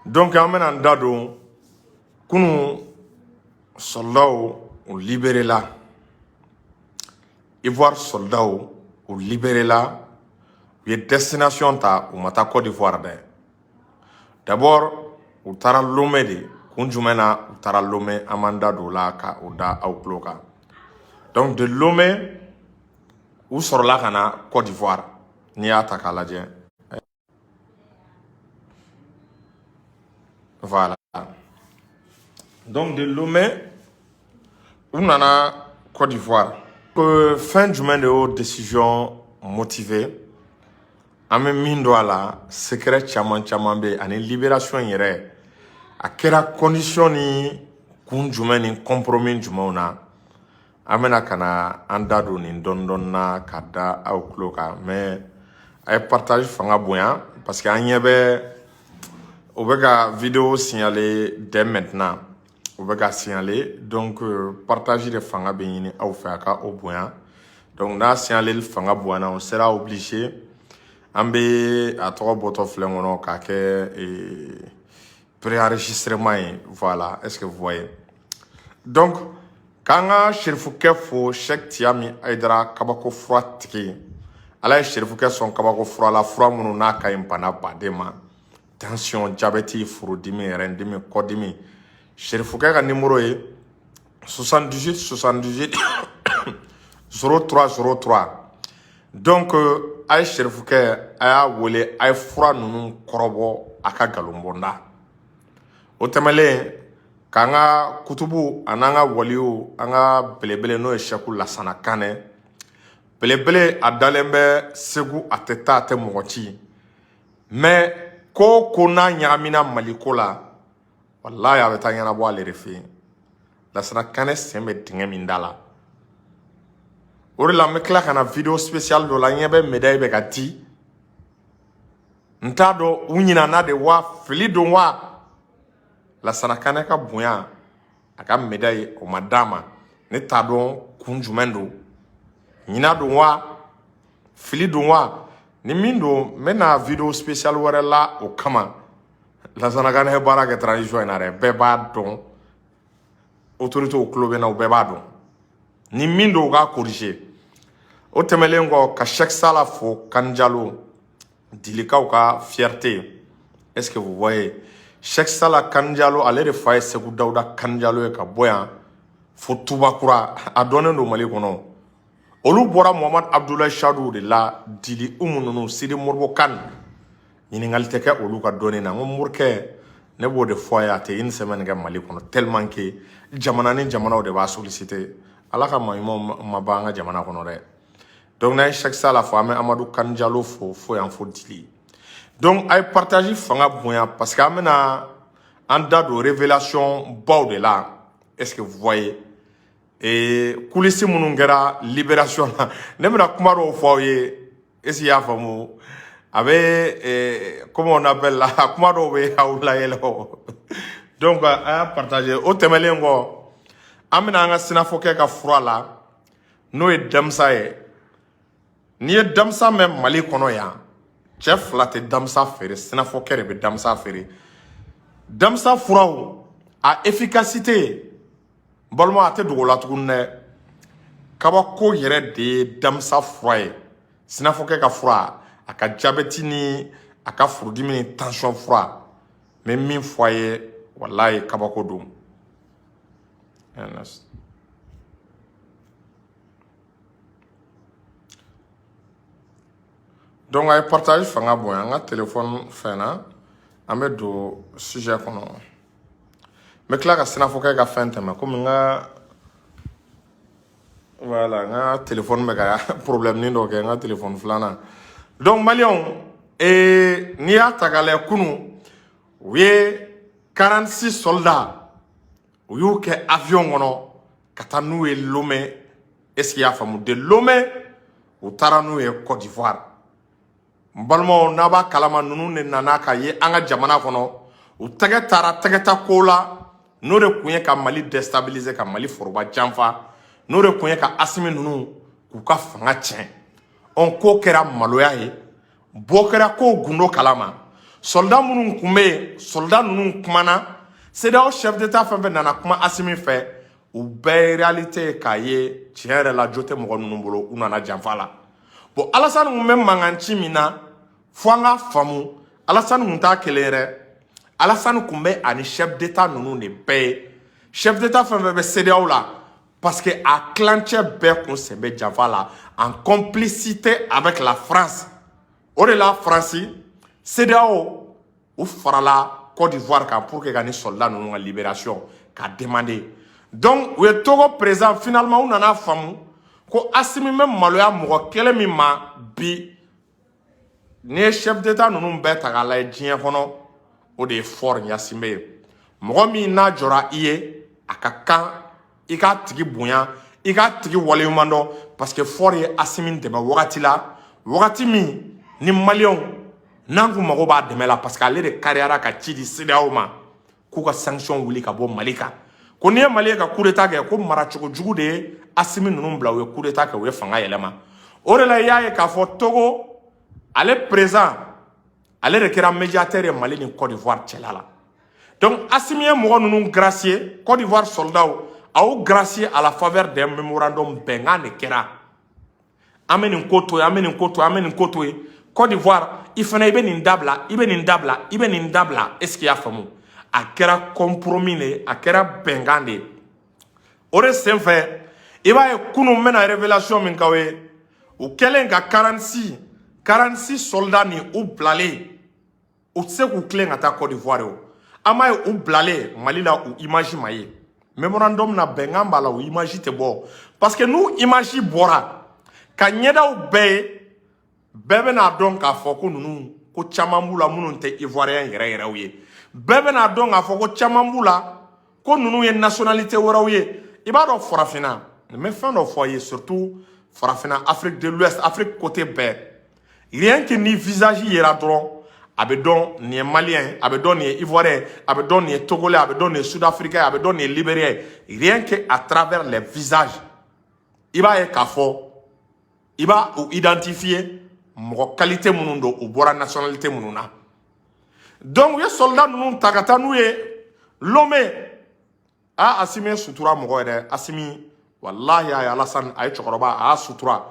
Donc an bɛna an da don kunun soldatw u libéré la, Ivoire soldatw u libéré la, u ye destination ta, u ma taa Côte d'Ivoire dɛ. D'abord u taara Lomé de. Kun jumɛn na u taara Lomé? An b'an da don o la ka o da aw tulo kan. Donc de Lomé u sɔrɔla ka na Côte d'Ivoire. N'i y'a ta k'a lajɛ, voilà, donc de Lomé u nana Côte d'Ivoire. Fɛn jumɛn de y'o décision motivé? An bɛ min don a la, secret caman caman bɛ yen, ani libération in yɛrɛ a kɛra condition ni kun jumɛn ni compromis jumɛnw na. An bɛna ka na an da don nin dɔɔni dɔɔni na ka da aw tulo kan. Mais a ye partage fanga bonya, parce que an ɲɛ bɛ u bɛ ka vidéo signaler dès maintenant, u bɛ ka signaler. Donc partage de fanga bɛ ɲini aw fɛ, a ka o bonya. Donc n'a signaleli fanga bonyana, on sera obligé, an bɛ a tɔgɔ bɔtɔ filɛ kɔnɔ k'a kɛ préenregistrement ye. Voilà, est-ce que vous voyez? Donc k'an ka serifukɛ fo, Cheikh Tiyami Ayidara, kabako fura tigi. Ala ye serifukɛ sɔn kabako fura la, fura minnu n'a ka ɲi bana baden ma: tension, diabète, furudimi, rɛndimi, kɔdimi. Serifukɛ ka numéro ye 78 78 03 03. Donc a ye serifukɛ, a y'a wele, a ye fura ninnu kɔrɔbɔ a ka nkalonbɔnda. O tɛmɛlen, k'an ka kutubu an'an ka waliw, an ka belebele, n'o ye Sɛku Lasana Kanɛ belebele, a dalen bɛ Segu, a tɛ taa, a tɛ mɔgɔ ci. Mais ko ko n'a ɲagamina Maliko la, walayi a bɛ taa ɲɛnabɔ ale de fɛ yen. Lasana Kanɛ sen bɛ dingɛ min da la, o de la n bɛ tila ka na vidéo spéciale dɔ la. N ɲɛ bɛ médaille bɛ ka di, n t'a dɔn u ɲinana de wa, fili don wa. Lasana Kanɛ ka bonya, a ka médaille o ma d'a ma, ne t'a dɔn kun jumɛn don, ɲina don wa, fili don wa. Ni min don, n bɛna vidéo spéciale wɛrɛ la o kama. Lasana Kanɛ ye baara kɛ transition in na dɛ, bɛɛ b'a dɔn, autorités tulo bɛ n na, u bɛɛ b'a dɔn. Ni min don, u k'a corriger. O tɛmɛlen kɔ, ka Cheikh Sala fo, Kanjalo, Dilikaw ka fierté, est-ce que vous voyez? Cheikh Sala Kanjalo, ale de fa ye Segu Dawuda Kanjalo ye, ka bɔ yan fo Tubakura, a dɔnnen don Mali kɔnɔ. Olu bɔra Muhamad Abdoulaye Chadou de la. Dili Umu ninnu, Sidi Moribo Kan, ɲininkali tɛ kɛ olu ka dɔnni na. N ko morikɛ, ne b'o de fɔ a ye, a tɛ une semaine kɛ Mali kɔnɔ, tellement que jamana ni jamanaw de b'a solliciter. Ala ka maa ɲumanw ma ban an ka jamana kɔnɔ dɛ. Donc n'an ye Cheikh Sala fo, an bɛ Amadu Kanjalo fo, fo yan fo Dili. Donc a ye partage fanga bonya, parce que an bɛna an da don révélation baw de la, est-ce que vous voyez? Et coulisses minnu kɛra libération na, ne bɛna kuma dɔw fɔ aw ye, est-ce que i y'a faamu? A bɛ comment on appelle la, kuma dɔw bɛ aw layɛlɛ o. Donc a y'a partager. O tɛmɛnen kɔ, an bɛna an ka sinafɔkɛ ka fura la, n'o ye damisa ye. N'i ye damisa mɛn Mali kɔnɔ yan, cɛ fila tɛ damisa feere, sinafɔkɛ de bɛ damisa feere. Damisa furaw a efficacité, n balima, a tɛ dogo la tuguni dɛ. Kabako yɛrɛ de ye damisa fura ye. Sinafɔkɛ ka fura, a ka diabète ni a ka furudimi ni tension fura, n bɛ min fɔ a ye, walayi kabako don. Donc a ye partage fanga bonya. An ka téléphone fɛn na, an bɛ don sujet kɔnɔ. N bɛ tila ka sinafɔkɛ ka fɛn tɛmɛ, komi n ka, voilà, n ka téléphone bɛ ka problème ni dɔ kɛ, n ka téléphone filanan. Donc maliyɛnw, n'i y'a ta k'a lajɛ, kunun u ye 46 soldats, u y'u kɛ avion kɔnɔ ka taa n'u ye Lomé, est-ce que i y'a faamu? De Lomé u taara n'u ye Côte d'Ivoire. N balimaw, n'a b'a kalama, ninnu de nana ka ye an ka jamana kɔnɔ, u tɛgɛ taara tɛgɛta ko la, n'o de kun ye ka Mali déstabiliser, ka Mali foroba janfa, n'o de kun ye ka Asimi ninnu k'u ka fanga tiɲɛ. Ɔn, ko kɛra maloya ye, bɔ kɛra ko gundo kalama. Soldat minnu tun bɛ yen, soldat ninnu kumana. CEDEAO chef d'état fɛn fɛn nana kuma Asimi fɛ, u bɛɛ ye réalité ye k'a ye tiɲɛ yɛrɛ la, jo tɛ mɔgɔ ninnu bolo, u nana janfa la. Bon, Alasani kun bɛ mankan ci min na, fo an k'a faamu, Alasani kun t'a kelen ye dɛ. Alasani kun bɛ ani chef d'état ninnu de bɛɛ ye, chef d'état fɛn fɛn bɛ CEDEAO la, parce que a tilancɛ bɛɛ kun sen bɛ janfa la en complicité avec la France. O de la, Faransi, CEDEAO, u farala Côte d'Ivoire kan pour que ka ni soldat ninnu ka libération ka demander. Donc u ye Togo président, finalement u nana faamu ko Asimi bɛ maloya mɔgɔ kelen min ma bi, n'i ye chef d'état ninnu bɛɛ ta k'a lajɛ diɲɛ kɔnɔ, o de ye Faure Gnassingbé ye. Mɔgɔ min n'a jɔra i ye, a ka kan i k'a tigi bonya, i k'a tigi waleɲuman dɔn, parce que Faure ye Asimi dɛmɛ wagati la, wagati min ni Maliyɛnw n'an kun mago b'a dɛmɛ la, parce que ale de kariyara ka ci di CEDEAO ma k'u ka sanction wuli ka bɔ Mali kan, ko n'i ye Mali ye ka coup d'état kɛ, ko maracogo jugu de ye Asimi ninnu bila u ye coup d'état kɛ, u ye fanga yɛlɛma. O de la, i y'a ye k'a fɔ Togo ale président, ale de kɛra médiateur ye Mali ni Côte d'Ivoire cɛla la. Donc Asimi ye mɔgɔ ninnu gracier, Côte d'Ivoire soldats, a y'u gracier à la faveur d'un mémorandum. Bɛnkan de kɛra: an bɛ nin ko to yen, an bɛ nin ko to yen, an bɛ nin ko to yen. Côte d'Ivoire, i fana, i bɛ nin dabila, i bɛ nin dabila, i bɛ nin dabila. Est ce que i y'a faamu? A kɛra compromis de ye, a kɛra bɛnkan de ye. O de senfɛ, i b'a ye kunun, n bɛna révélation min k'aw ye, u kɛlen ka 46 soldats ni u bilalen, u tɛ se k'u tilen ka taa Côte d'Ivoire. O an b'a ye, u bilalen Mali la, u image ma ye. Mémorandum na, bɛnkan b'a la, u image tɛ bɔ, parce que n'u image bɔra ka ɲɛdaw bɛɛ ye, bɛɛ bɛna dɔn k'a fɔ ko ninnu, ko caman b'u la minnu tɛ Ivoirien yɛrɛ yɛrɛw ye. Bɛɛ bɛna dɔn k'a fɔ ko caman b'u la, ko ninnu ye nationalité wɛrɛw ye. I b'a dɔn, farafinna, n bɛ fɛn dɔ fɔ a ye, surtout farafinna, Afrique de l'Ouest, Afrique côté bɛɛ, rien que ni visage yera dɔrɔn, a bɛ dɔn nin ye Malien ye, a bɛ dɔn nin ye Ivoirien ye, a bɛ dɔn nin ye Togolais, a bɛ dɔn nin ye Sud-Africain, a bɛ dɔn nin ye Libérien ye. Rien que à travers les visages, i b'a ye k'a fɔ, i b'a u identifier, mɔgɔ qualité minnu don, u bɔra nationalité minnu na. Donc u ye soldat ninnu ta ka taa n'u ye Lomé. A Asimi ye sutura mɔgɔ ye dɛ. Asimi, walahi, a ye Alasani, a ye cɛkɔrɔba, a y'a sutura,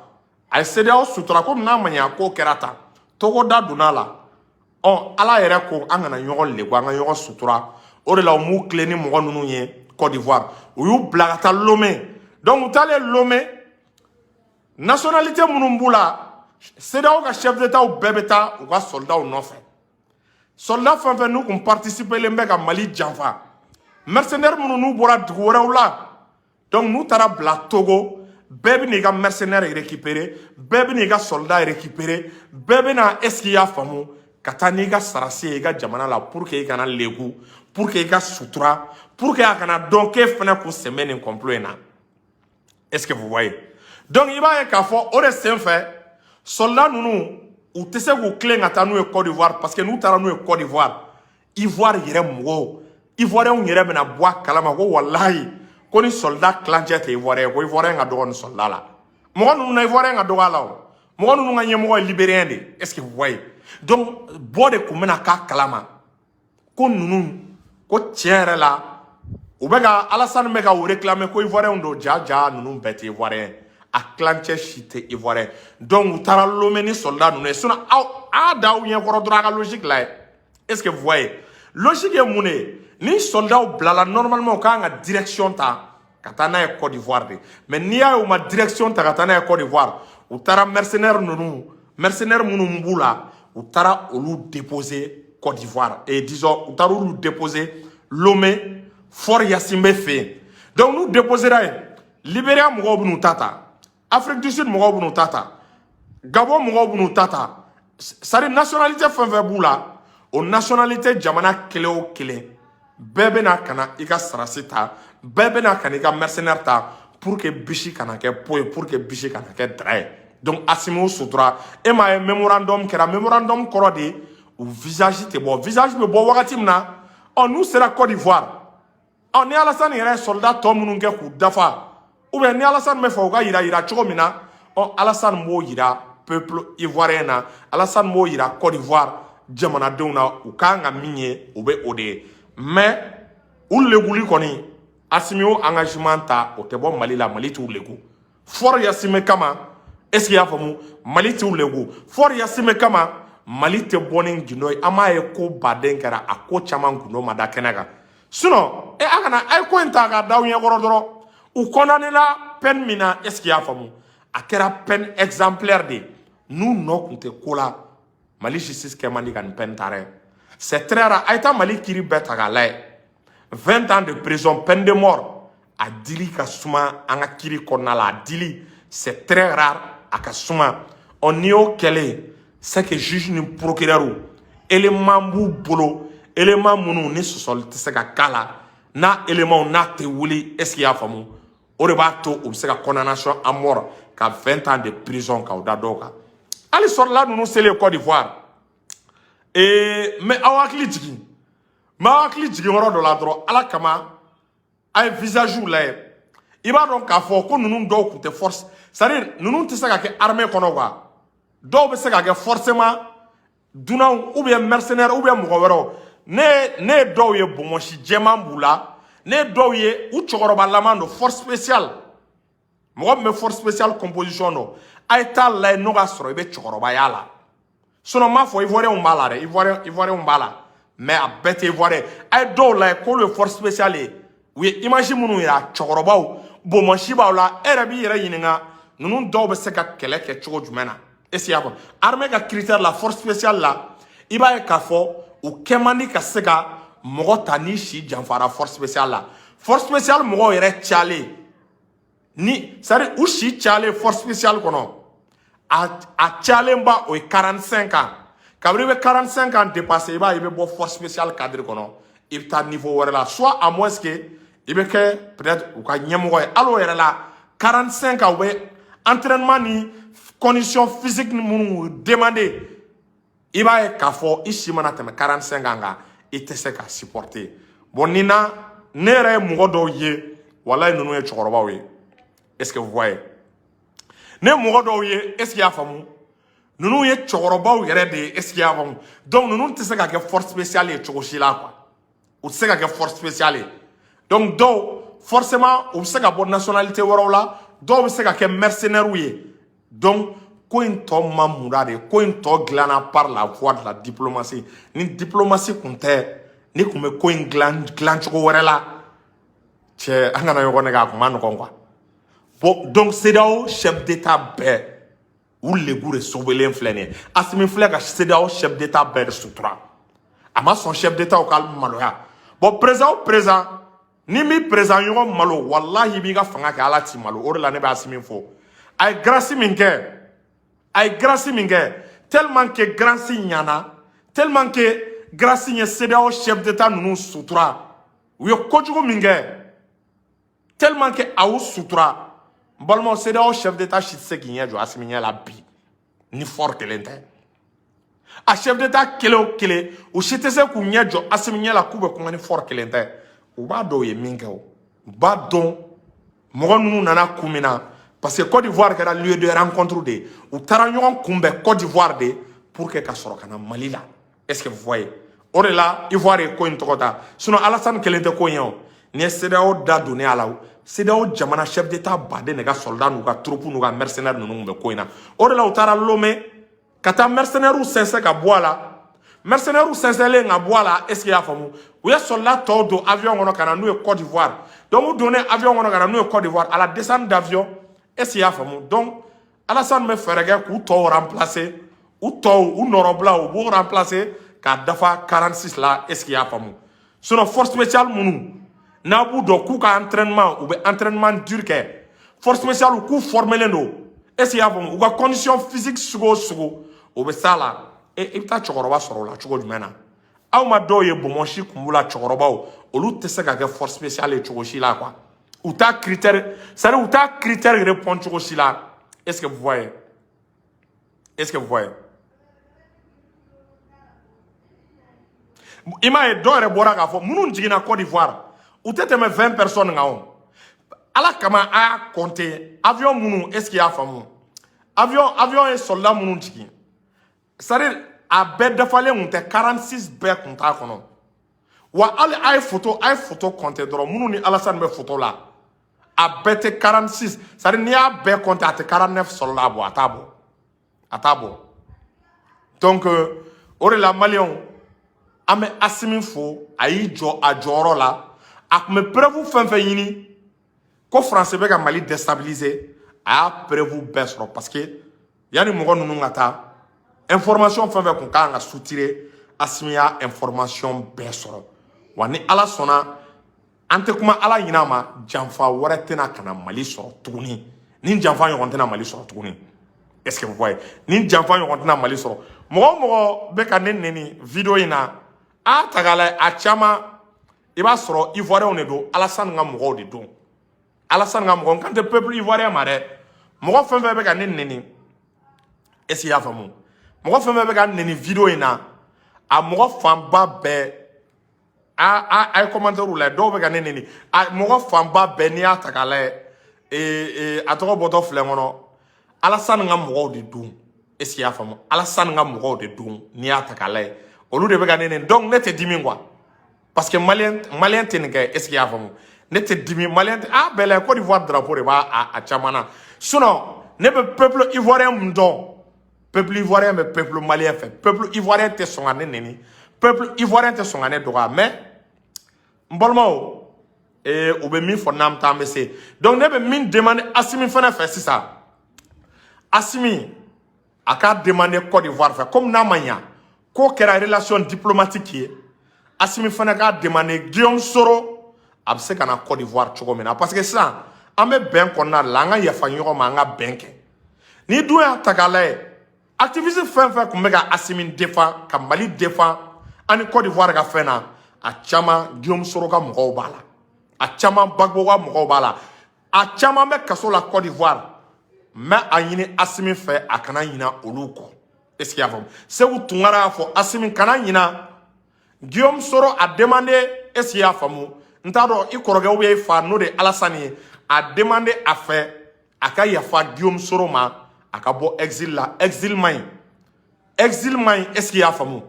a ye CEDEAO sutura. Komi n'a ma ɲɛ a ko kɛra tan, togoda donna a la. Ɔ, Ala yɛrɛ ko an kana ɲɔgɔn lebu, an ka ɲɔgɔn sutura. O de la, u m'u tilen ni mɔgɔ ninnu ye Côte d'Ivoire, u y'u bila ka taa Lomé. Donc u taalen Lomé, nationalité minnu b'u la, CEDEAO ka chef d'état bɛɛ bɛ taa u ka soldats nɔfɛ. Soldat fɛn fɛn n'u kun participelen bɛ ka Mali janfa, mercenaires minnu n'u bɔra dugu wɛrɛw la, donc n'u taara bila Togo, bɛɛ bɛ n'i ka mercenaire récupérer, bɛɛ bɛ n'i ka soldat récupérer, bɛɛ bɛ na, est ce que i y'a faamu, ka taa n'i ka sarasi ye i ka jamana la, pour que i kana lebu, pour que i ka sutura, pour que a kana dɔn k'e fana kun sen bɛ nin complot in na. Est ce que vous voyez? Donc i b'a ye k'a fɔ, o de senfɛ, soldat ninnu, u tɛ se k'u tilen ka taa n'u ye Côte d'Ivoire, parce que n'u taara n'u ye Côte d'Ivoire, Ivoire yɛrɛ mɔgɔw, Ivoirien yɛrɛ bɛna bɔ a kalama ko walahi, ko ni soldat tilancɛ tɛ Ivoirien, ko Ivoirien ka dɔgɔ ni soldat la. Mɔgɔ ninnu na, Ivoirien ka dɔgɔ a la. O mɔgɔ ninnu ka ɲɛmɔgɔ ye Libérien de. Est ce que vous voyez? Donc bɔ de kun bɛna k'a kalama ko ninnu, ko tiɲɛ yɛrɛ la, u bɛ ka Alasani bɛ ka o réclamer ko Ivoirien don. Ja ja, ninnu bɛɛ tɛ Ivoirien, a tilancɛ si tɛ Ivoirien. Donc u taara Lomé ni soldat ninnu ye. Sinon aw a da aw ɲɛkɔrɔ dɔrɔn, a ka logique lajɛ. Est ce que vous voyez? Logique ye mun de ye? Ni soldats bilala, normalement u kan ka direction ta ka taa n'a ye Côte d'Ivoire de. Mais n'i y'a ye u ma direction ta ka taa n'a ye Côte d'Ivoire, u taara mercenaires ninnu, mercenaires minnu b'u la, u taara olu déposer Côte d'Ivoire et disons u taara olu déposer Lomé, Faure Gnassingbé fɛ yen. Donc n'u déposera yen, Libéria mɔgɔw bɛ n'u ta ta, Afrique du Sud mɔgɔw bɛ n'u ta ta, Gabon mɔgɔw bɛ n'u ta ta. C'est à dire nationalité fɛn fɛn b'u la, o nationalité jamana kelen o kelen, bɛɛ bɛna ka na i ka sarasi ta, bɛɛ bɛna ka na i ka mercenaire ta, pour que bisi kana kɛ po ye, pour que bisi kana kɛ dara ye. Donc Asimi o sutura. E m'a ye, mémorandum kɛra. Mémorandum kɔrɔ de, u visage tɛ bɔ. Visage bɛ bɔ wagati min na, ɔ, n'u sera Côte d'Ivoire, ɔ, ni Alasani yɛrɛ ye soldat tɔ minnu kɛ k'u dafa, ou bien ni Alasani bɛ fɛ u ka yira yira cogo min na, ɔ, Alasani b'o yira peuple ivoirien na, Alasani b'o yira Côte d'Ivoire. Jamanadenw na, u kan ka min ye, o bɛ o de ye. Mais u leguli kɔni, Asimi y'o engagement ta, o tɛ bɔ Mali la. Mali t'u legu. Faure Gnassingbé kama, est ce que i y'a faamu? Mali t'u legu. Faure Gnassingbé kama, Mali tɛ bɔ ni gundo ye. An m'a ye ko baden kɛra, a ko caman gundo ma da kɛnɛ kan. Sinon e a kana a ye ko in ta k'a da aw ɲɛkɔrɔ dɔrɔn. U condamné la peine min na, est ce que i y'a faamu, a kɛra peine exemplaire de ye. N'u nɔ tun tɛ ko la, Mali justice kɛ man di ka nin peine ta dɛ. C'est très rare. A ye taa Mali kiiri bɛɛ ta k'a lajɛ, 20 ans de prison, peine de mort, a dili ka suma an ka kiiri kɔnɔna la. A dili, c'est très rare, a ka suma. Ɔ, n'i y'o kɛlen, c'est que juge ni procureur, élément b'u bolo, élément minnu ni sɔsɔli tɛ se ka k'a la, n'a élément n'a tɛ wuli, est ce que i y'a faamu? O de b'a to u bɛ se ka condamnation à mort ka 20 ans de prison k'aw da dɔw kan. Hali sɔrɔla ninnu selen Côte d'Ivoire, ee, mais aw hakili jigin, n b'aw hakili jigin yɔrɔ dɔ la dɔrɔn. Ala kama, a ye visage lajɛ, i b'a dɔn k'a fɔ ko ninnu dɔw tun tɛ force, c'est à dire ninnu tɛ se ka kɛ armée kɔnɔ quoi. Dɔw bɛ se ka kɛ forcément dunanw ou bien mercenaires ou bien mɔgɔ wɛrɛw. Ne ye dɔw ye, bonbonsi jɛman b'u la. Ne ye dɔw ye, u cɛkɔrɔbalama don. Force spéciale, mɔgɔ min bɛ force spéciale composition dɔn, a ye taa lajɛ n'o ka sɔrɔ i bɛ cɛkɔrɔbaya la. Sinon n m'a fɔ Ivoirien b'a la dɛ. Ivoirien b'a la, mais a bɛɛ tɛ Ivoirien. A ye dɔw lajɛ k'olu ye force spéciale ye. U ye image minnu yira, cɛkɔrɔbaw, bonbonsi b'aw la. E yɛrɛ b'i yɛrɛ ɲininka, ninnu dɔw bɛ se ka kɛlɛ kɛ cogo jumɛn na? Est ce que i y'a faamu? Armée ka critère la, force spéciale la, i b'a ye k'a fɔ u kɛ man di ka se ka mɔgɔ ta n'i si janfara force spéciale la. Force spéciale mɔgɔw yɛrɛ cayalen ni, c'est à dire u si cayalen force spéciale kɔnɔ, a cayalenba, o ye 45 ans. Kabini i bɛ 45 ans dépassé, i b'a ye i bɛ bɔ force spéciale cadre kɔnɔ, i bɛ taa niveau wɛrɛ la, soit à moins que i bɛ kɛ peut-être u ka ɲɛmɔgɔ ye. Hali o yɛrɛ la, 45 ans, u bɛ entraînement ni condition physique ni minnu demander, i b'a ye k'a fɔ i si mana tɛmɛ 45 ans kan, i tɛ se ka supporter. Bon, nin na, ne yɛrɛ ye mɔgɔ dɔw ye, walayi, ninnu ye cɛkɔrɔbaw ye. Est ce que vous voyez? Ne ye mɔgɔ dɔw ye, est ce que i y'a faamu, ninnu ye cɛkɔrɔbaw yɛrɛ de ye. Est ce que i y'a faamu? Donc ninnu tɛ se ka kɛ force spéciale ye cogo si la quoi. U tɛ se ka kɛ force spéciale ye. Donc dɔw forcément, u bɛ se ka bɔ nationalité wɛrɛw la, dɔw bɛ se ka kɛ mercenaires ye. Donc ko in tɔ ma muda de, ko in tɔ dilanna par la voie de la diplomatie. Ni diplomatie kun tɛ, ni kun bɛ ko in dilan dilancogo wɛrɛ la, cɛ, an kana ɲɔgɔn nɛgɛ, a kun ma nɔgɔn quoi. Bon, donc CEDEAO chef d'état bɛɛ, u legu de sobelen filɛ nin ye. Asimi filɛ ka CEDEAO chef d'état bɛɛ de sutura. A ma sɔn chef d'état ka maloya. Bon, président o président, ni mi président ɲɔgɔn malo, walahi, i b'i ka fanga kɛ, Ala t'i malo. O de la ne bɛ Asimi fo. A ye grâce min kɛ, a ye grâce min kɛ, tellement que grâce ɲana, tellement que grâce ye CEDEAO chef d'état ninnu sutura, u ye kojugu min kɛ, tellement que a y'u sutura. N balimaw, CEDEAO chef d'état si tɛ se k'i ɲɛ jɔ Asimi ɲɛ la bi ni Faure kelen tɛ. A chef d'état kelen o kelen, u si tɛ se k'u ɲɛ jɔ Asimi ɲɛ la k'u bɛ kuma ni Faure kelen tɛ. U b'a dɔn u ye min kɛ, o u b'a dɔn mɔgɔ ninnu nana kun min na, parce que Côte d'Ivoire kɛra lieu de rencontre de ye. U taara ɲɔgɔn kunbɛn Côte d'Ivoire de pour que ka sɔrɔ ka na Mali la. Est ce que vous voyez? O de la Ivoire ye ko in tɔgɔ ta. Sinon Alassane kelen tɛ ko in ye. O ni ye CEDEAO da donnen a la, o CEDEAO jamana chef d'état baden de ka soldat n'u ka troupe n'u ka mercenaires ninnu bɛ ko in na. O de la u taara Lomé ka taa mercenaires sɛnsɛn ka bɔ a la. Mercenaires sɛnsɛnlen ka bɔ a la, est ce que i y'a faamu? U ye soldat tɔw don avion kɔnɔ ka na n'u ye Côte d'Ivoire. Donc u donnen avion kɔnɔ ka na n'u ye Côte d'Ivoire, à la descente d'avion, est ce que i y'a faamu? Donc Alassane bɛ fɛɛrɛ kɛ k'u tɔw remplacer, u tɔw u nɔrɔbila, u b'o remplacer k'a dafa 46 la. Est ce que i y'a faamu? Sinon force spéciale minnu n'a b'u dɔn k'u ka entraînement, u bɛ entraînement dur kɛ, force spéciale k'u formelen don, est ce que i y'a faamu, u ka condition physique sugu o sugu, o bɛ s'a la. E, i bɛ taa cɛkɔrɔba sɔrɔ o la cogo jumɛn na? Aw ma dɔw ye, bonbonsi kun b'u la, cɛkɔrɔbaw, olu tɛ se ka kɛ force spéciale ye cogo si la quoi. U t'a critère, c'est à dire u t'a critère répondre cogo si la. Est ce que vous voyez? Est ce que vous voyez? I m'a ye, dɔw yɛrɛ bɔra k'a fɔ minnu jiginna Côte d'Ivoire, u tɛ tɛmɛ 20 personnes kan. O Ala kama, a y'a compter avion minnu, est ce que i y'a faamu, avion ye soldat minnu jigin, c'est à dire A bɛɛ dafalen kun tɛ, 46 bɛɛ kun t'a kɔnɔ. Wa hali a ye photo compter dɔrɔn, minnu ni Alassane bɛ photo la, a bɛɛ tɛ 46. C'est à dire, n'i y'a bɛɛ compter, a tɛ 49 sɔrɔ la bɔ, a t'a bɔ, a t'a bɔ. Donc o de la, maliyɛnw, an bɛ Asimi fo, a y'i jɔ a jɔyɔrɔ la. A tun bɛ preuve fɛn fɛn ɲini ko Faransi bɛ ka Mali déstabiliser, a y'a preuve bɛɛ sɔrɔ, parce que yanni mɔgɔ ninnu ka taa, information fɛn fɛn kun kan ka soutirer, Asimi y'a information bɛɛ sɔrɔ. Wa ni Ala sɔnna, an tɛ kuma Ala ɲin'a ma, janfa wɛrɛ tɛna ka na Mali sɔrɔ tuguni. Ni janfa ɲɔgɔn tɛna Mali sɔrɔ tuguni. Est ce que vous voyez? Ni janfa ɲɔgɔn tɛna Mali sɔrɔ. Mɔgɔ o mɔgɔ bɛ ka ne neni vidéo in na, a ta k'a lajɛ, a caman, i b'a sɔrɔ Ivoirien de don, Alassane ka mɔgɔw de don, Alassane ka mɔgɔ. N kan tɛ peuple ivoirien ma dɛ. Mɔgɔ fɛn fɛn bɛ ka ne neni, est ce que i y'a faamu? Mɔgɔ fɛn fɛn bɛ ka neni vidéo in na, a mɔgɔ fanba bɛɛ, a ye commentaire lajɛ, dɔw bɛ ka ne neni, a mɔgɔ fanba bɛɛ, n'i y'a ta k'a lajɛ, ee a tɔgɔ bɔtɔ filɛ n kɔnɔ, Alassane ka mɔgɔw de don. Est ce que i y'a faamu? Alassane ka mɔgɔw de don. N'i y'a ta k'a lajɛ, olu de bɛ ka ne neni. Donc ne tɛ dimi quoi, parce que malien tɛ nin kɛ. Est ce que i y'a faamu? Ne tɛ dimi, malien tɛ a bɛɛ la. Côte d'Ivoire drapeau de b'a a caman na. Sinon ne bɛ peuple ivoirien mun dɔn? Peuple ivoirien bɛ peuple malien fɛ. Peuple ivoirien tɛ sɔn ka ne neni, peuple ivoirien tɛ sɔn ka ne dɔgɔya. Mais n balimaw, u bɛ min fɔ n'an bɛ taa, an bɛ se. Donc ne bɛ min demander Asimi fɛnɛ fɛ sisan, Asimi a k'a demander Côte d'Ivoire fɛ, comme n'a ma ɲa k'o kɛra relation diplomatique ye, Asimi fɛnɛ k'a demander Guillaume Soro, a bɛ se ka na Côte d'Ivoire cogo min na, parce que sisan an bɛ bɛn kɔnɔna de la, an ka yafa ɲɔgɔn ma, an ka bɛn kɛ. Ni dun y'a ta k'a lajɛ, activiste fɛn fɛn tun bɛ ka Asimi défend, ka Mali défend ani Côte d'Ivoire ka fɛn na, a caman Guillaume Soro ka mɔgɔw b'a la, a caman Gbagbo ka mɔgɔw b'a la, a caman bɛ kaso la Côte d'Ivoire. N bɛ a ɲini Asimi fɛ, a kana ɲina olu kɔ. Est ce que i y'a faamu? Segu Tunkara y'a fɔ, Asimi kana ɲina Guillaume Soro, a demandé, est ce que i y'a faamu? N t'a dɔn i kɔrɔkɛ ou bien i fa, n'o de ye Alassane ye, a demandé a fɛ a ka yafa Guillaume Soro ma, a ka bɔ exil la. Exil man ɲi, exil man ɲi. Est ce que i y'a faamu?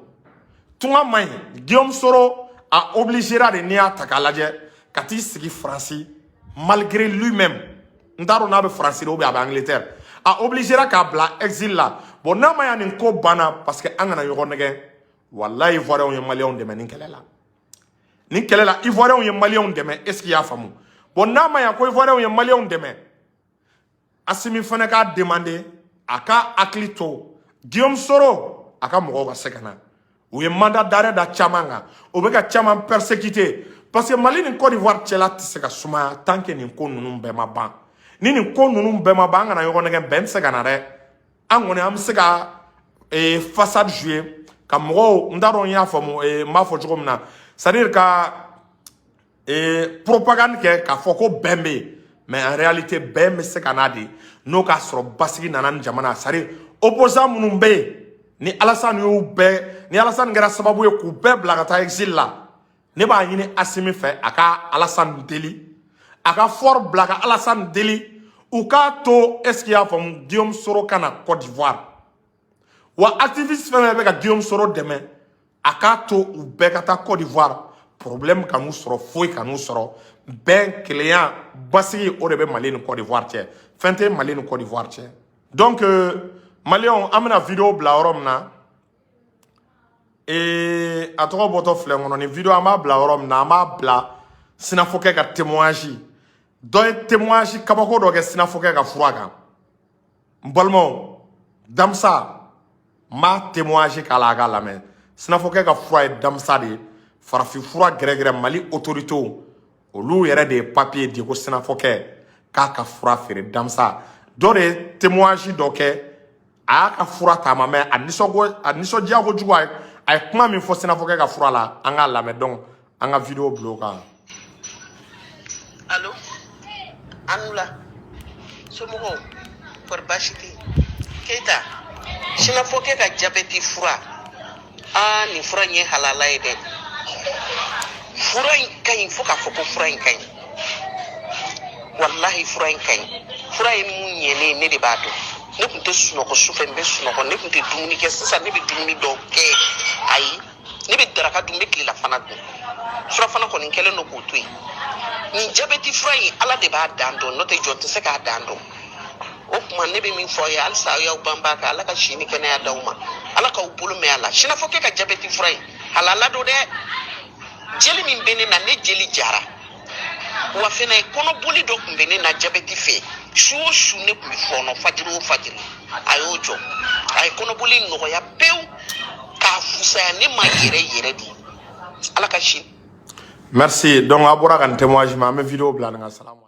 Tunga man ɲi. Guillaume Soro a obligéra de, n'i y'a ta k'a lajɛ, ka t'i sigi Faransi malgré lui-même. N t'a dɔn n'a bɛ Faransi de ou bien a bɛ Angleterre, a obligéra k'a bila exil la. Bon, n'a ma ya nin ko banna, parce que an kana ɲɔgɔn nɛgɛ, walayi, Ivoiriyɛnw ye maliyɛnw dɛmɛ nin kɛlɛ la. Nin kɛlɛ la, Ivoiriyɛnw ye maliyɛnw dɛmɛ. Est ce que i y'a faamu? Bon, n'a ma ya ko Ivoiriyɛnw ye maliyɛnw dɛmɛ, Asimi fana k'a demander a ka hakili to Guillaume Soro, a ka mɔgɔw ka se ka na. U ye mandat d'arrêt da caman kan, o bɛ ka caman persécuter, parce que Mali ni Côte d'Ivoire cɛla tɛ se ka sumaya tant que nin ko ninnu bɛɛ ma ban. Ni nin ko ninnu bɛɛ ma ban, an kana ɲɔgɔn nɛgɛ, bɛn tɛ se ka na dɛ. An kɔni, an bɛ se ka façade jouer ka mɔgɔw, n t'a dɔn n y'a faamu, n b'a fɔ cogo min na, c'est à dire ka propagande kɛ k'a fɔ ko bɛn bɛ yen, mais en réalité bɛn bɛ se ka na de n'o k'a sɔrɔ basigi nana ni jamana. C'est à dire, opposant minnu bɛ yen, ni Alassane y'u bɛɛ, ni Alassane kɛra sababu ye k'u bɛɛ bila ka taa exil la, ne b'a ɲini Asimi fɛ, a ka Alassane deli, a ka fort bila ka Alassane deli, u k'a to, est ce que i y'a faamu, Guillaume Soro ka na Côte d'Ivoire. Wa activiste fɛn fɛn bɛ ka Guillaume Soro dɛmɛ, a k'a to u bɛɛ ka taa Côte d'Ivoire, problème ka n'u sɔrɔ, foyi ka n'u sɔrɔ. Bɛn, kelenya, basigi, o de bɛ Mali ni Côte d'Ivoire cɛ. Fɛn tɛ Mali ni Côte d'Ivoire cɛ. Donc maliyɛnw, an bɛna vidéo bila yɔrɔ min na, a tɔgɔ bɔtɔ filɛ n kɔnɔ, nin vidéo, an b'a bila yɔrɔ min na, an b'a bila sinafɔkɛ ka témoignage. Dɔ ye témoignage kabako dɔ kɛ sinafɔkɛ ka fura kan. N balimaw, Damisa, n b'a témoignage k'a la, a k'a lamɛn. Sinafɔkɛ ka fura ye Damisa de ye, farafin fura gɛrɛgɛrɛ. Mali autorités, olu yɛrɛ de ye papier di ko sinafɔkɛ k'a ka fura feere. Damisa, dɔ de ye témoignage dɔ kɛ, a y'a ka fura ta, a ma mɛn, a nisɔngo, a nisɔndiya kojugu, a ye kuma min fɔ sinafɔkɛ ka fura la, an k'a lamɛn. Donc an ka vidéo bila o kan. Allo, Anula, somɔgɔw, kɔri baasi tɛ yen? Keyita, sinafɔkɛ ka jabɛti fura, aa, nin fura in ye halala ye dɛ. Fura in ka ɲi fo k'a fɔ ko fura in ka ɲi. Walahi, fura in ka ɲi. Fura ye mun ɲɛ ne ye, ne de b'a dɔn. Ne tun tɛ sunɔgɔ sufɛ, n bɛ sunɔgɔ. Ne tun tɛ dumuni kɛ, sisan ne bɛ dumuni dɔw kɛ. Ayi, ne bɛ daraka dun, n bɛ tilelafana dun, surafana kɔni kɛlen don k'o to yen. Nin jabɛti fura in, Ala de b'a dan dɔn, n'o tɛ jɔn tɛ se k'a dan dɔn. O tuma ne bɛ min fɔ aw ye halisa, aw y'aw banba kan. Ala ka si ni kɛnɛya d'aw ma, Ala k'aw bolo mɛn a la. Sinafɔkɛ ka jabɛti fura in, halala don dɛ. Jeli min bɛ ne na, ne jeli jara wa fɛnɛ kɔnɔboli dɔ tun bɛ ne na jabɛti fɛ. Su o su ne tun bɛ fɔɔnɔ, fajiri o fajiri. A y'o jɔ, a ye kɔnɔboli nɔgɔya pewu k'a fusaya ne ma yɛrɛ yɛrɛ de. Ala ka si Merci. Donc a bɔra ka nin témoignage ma, an bɛ vidéo bila nin kan. Salamu.